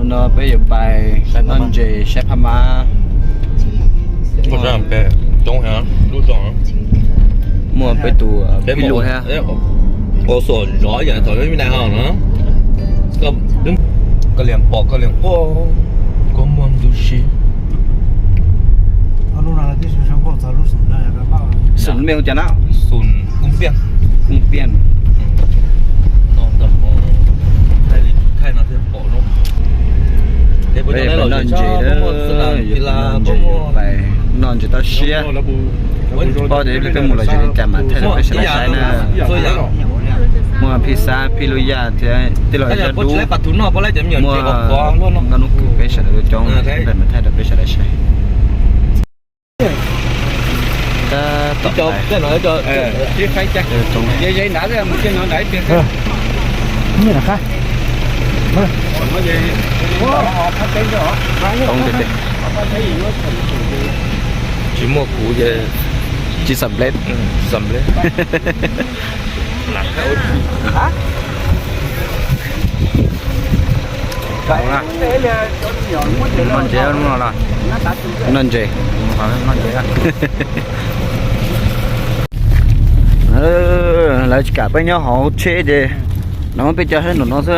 No peb yuav pais noj ntses saib phab mab. Muaj peb tus pib lus thiab. Koj liam pom koj liam quaj, koj muaj ntu si. Xum mej hu cas na? Xum kub piaj. Kub piaj. Thaij no thiaj pom. Noj ntses, noj ntses toj siab. Pom tias peb mus los tsev li cas mam thaij rau peb sawv daws saib na. Muaj Phij Xab, Phij Lub Yaj thiab tij laug Zaj Dub, muaj nkauj Hnub Kws, peb sawv daws tuaj coob, mam thaij rau peb sawv daws saib. Tsis muaj kuv ces tsis xam nplej, xam nplej. Noj ntses no, noj ntses, noj ntses. Lawv tsis kam peb nyob hauv tsheb ces lawv muab peb coj saib nraum no xwb.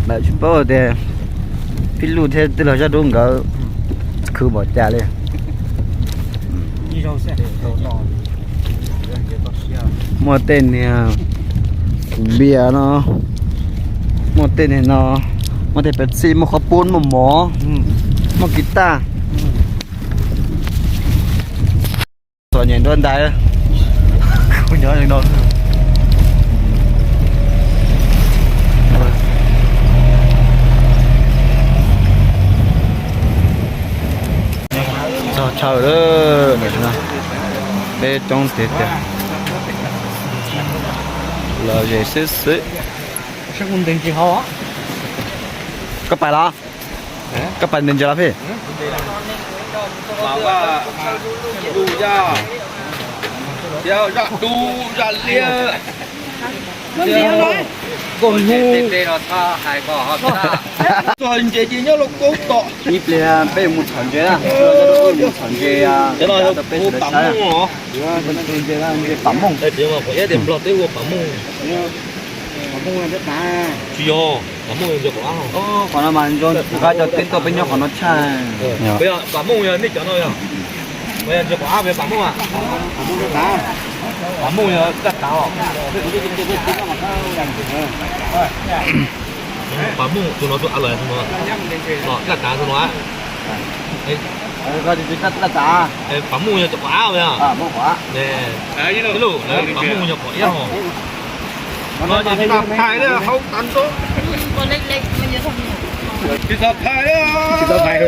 Lawv tsis paub tias Phij Lub thiab tij laug Zaj Dub nkawd khwv npaum cas li. Muaj tej niag kuv npias no, muaj tej niag no, muaj tej Pepsi, muaj qhov pub, muaj mov, muaj kiv taj. Txom nyem nruab ntais. Txog chaw lawm, peb coob tiag tiag. Los ze xwb xwb. Koj pais los? Koj pais ntes ntses los Phij? Koj hnub txog ntses ces nyob lauj kaub tom. Ib pliag peb mus txhom ntses na, mus txhom ntses, peb sawv daws saib. Ntses pam mooj. Tsis yog, pam mooj yog ntses qaum ab. Qhov no mas nco qab cov teb tuaj peb nyob qhov no tshaj. Pam mooj yog nej cov no yog, yog ntses qaum ab, pam mooj a. Pam mooj yog kaj tav os. Pam mooj tus no tus a los tus no, kaj tav tus no. Kaj tav. Pam mooj yog cov qaum ab os. Lub pam mooj yog qaum iab os. Tsis tau phais li, tsis tau phais li.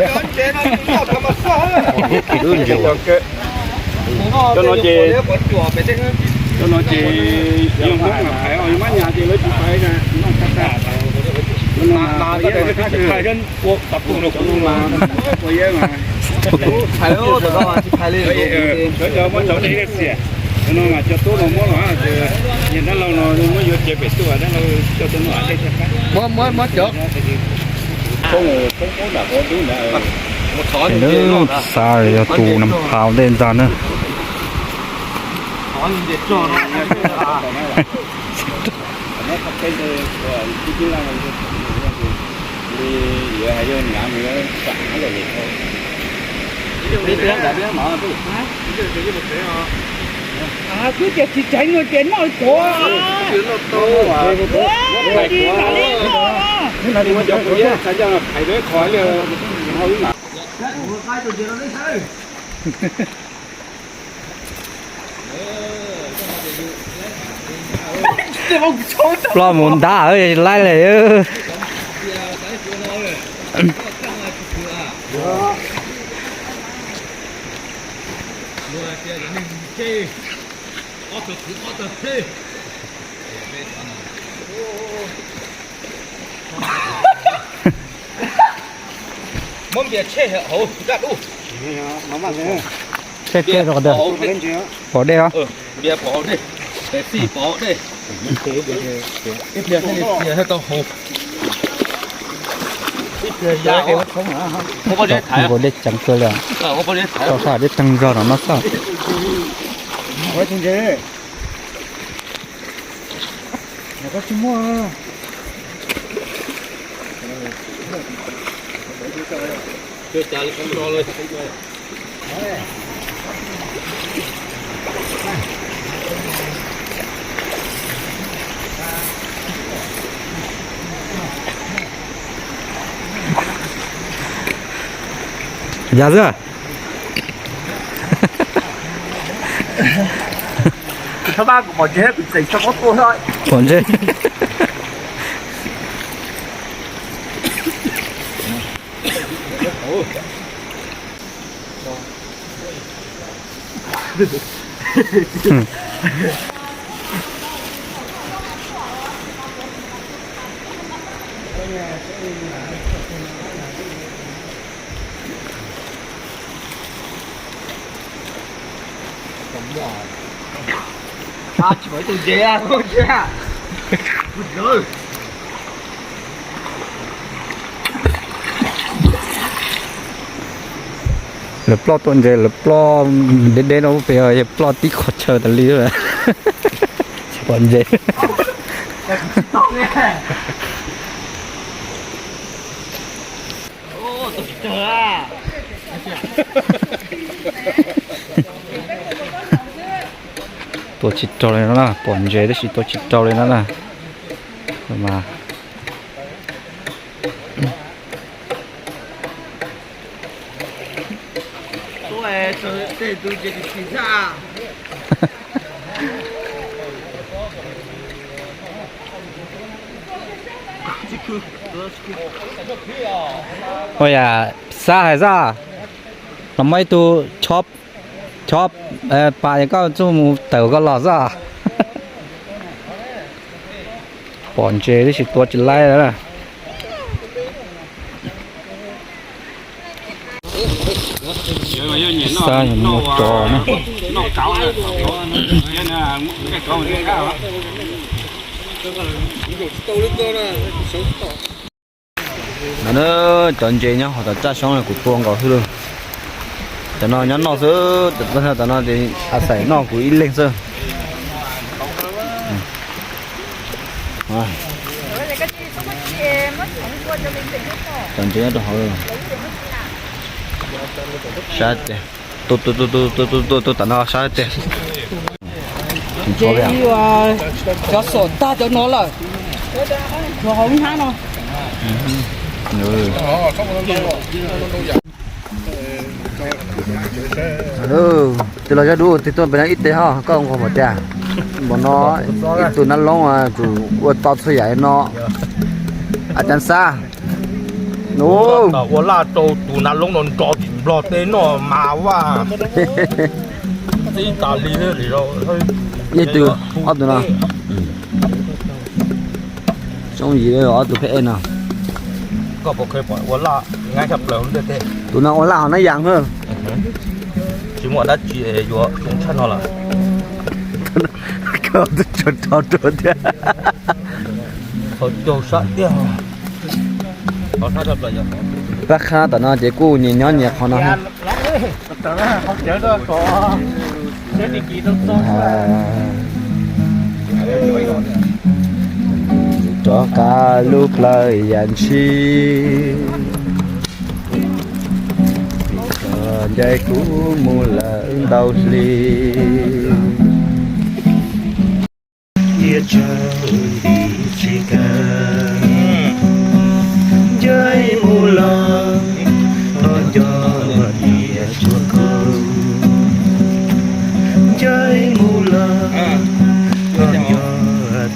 Cov no ces, cov no ces yog Hmoob mas phais os, yog Mab Nyas ces lawv tsis phais na. Phais, cov no mas muab cov dej xiam, cov no mas cov tub no muab los ces yog dab laug no muab yuav cev pem tuaj, dab laug coj tuaj noj dej thiaj qab. Muab, muab, muab cov Xav yog tus nam phau ntej ntag na. Twb tias tsis tseev no ces noj tuav. Ploj mus ntab laib li. Muab npias tshej hauv zaj dub. Tshej tshej rau qhov twg? Pov dej os. Npias pov dej, Pepsi pov dej. Ib pliag thiaj li npias thiaj tau haus. Nkaus dej ceev kawg li, tau sab dej teeg zog no no xwb. Yog xwb. Pom ntsej. Lawv ploj tuaj ntses, lawv ploj deb deb no pem, yog ploj tib qhov chaw tas li lawm. Tsis pom ntses. Tua tsis raug li no na, pom ntses tab sis tua tsis raug li no na. Mas ua yam xab hais xwb, los muaj ib tug chob, chob pam es koj txuj mus tawm koj los xwb. Pom ntses tab sis tua tsis laib lawm. Xab yog mus ua tsov na. No na, cov ntses nyob hauv tom txaj xyoob no kuv tua nkaus xwb lauj. Cov no nyob noj xwb, cov no a xaim noj kuv ib leeg xwb. Cov ntses nyob rau hauv. Sab tiag. Tus tom no sab tiag. Cov xom tag cov no lawm. Cov hauv hnab no. Twb los zaj dub twb tuaj pem no ib teg ho, koj nquag npaum tiag. Npaum no ib tug nab loob tsum ua tau txhua yam li no. A cab xab. Ua laj rau tus nab loob no nrov tim nplog teb noj mas vaj. Txib tas li li. Ib tug, ob tug no. Tsoom yim ob tug pheb ej no. Koj puas kheev pom ua laj nyob tshaj plaws lub ntiaj teb? Tus no ua laj hauv nab yas na. Tsis muaj dab tsi yuav zoo tshaj no lawm. Koj twb tso rau rau thiab. Qhov caug sab tiag. Qhov sab tshaj plaws yog qab qhab tom no ces kuj nyias nyob nyias qhov no. Rov qab lub plawv yam ntshis, vim koj ncaim kuv mus lawm ntau hli. Tiaj tsawv nti tsis kawg, ncaim mus los, koj nco tias tshuav kuv. Ncaim mus los, koj nco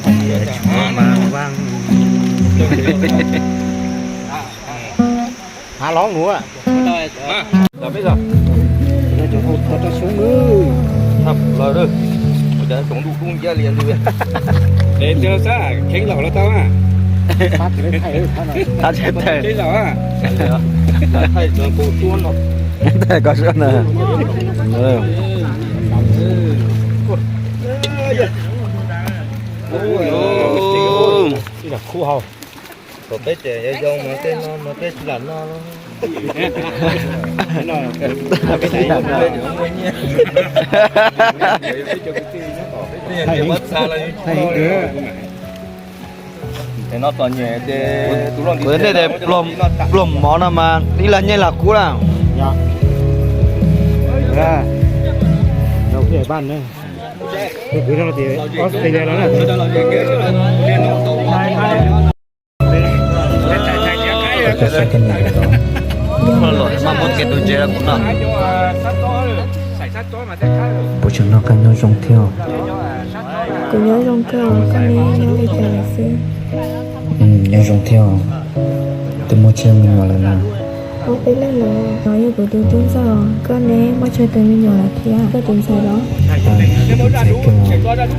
tias tshuav mas vaj. Hav los nus. Thab plaws, ua cas tsoom ntuj dub nciab li li. Dev tiag sab kheev laus los tau na. Thab tsev thaij. Thaij koj suab na. Ib yam khub hau. Peb ces yog zoo mas tej no mas peb tsis lam noj. Kuv nej tias pluag mov no mas ib lag nyiaj lam kub lawm. Australia no na. Puas tseem noj koj nyob zoo thiab? Kuv nyob zoo kawg, koj ne nyob li cas lawm xwb? Nyob zoo thiab. Twb muaj tsawg me nyuam lawm na? Ob peb leeg lawm. Nov yog kuv tus tub ntxawg. Koj ne muaj tsawg tus me nyuam lawm thiab? Koj tus ntxhais los? Tus ntxhais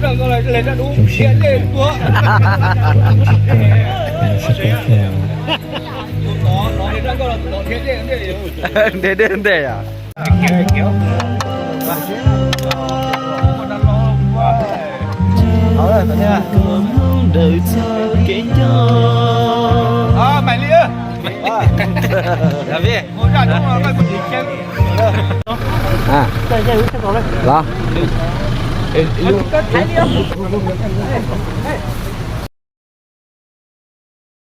kawg, zoo siab, zoo siab kawg, zoo siab kawg thiab. Ntev dej ntev yom. Los.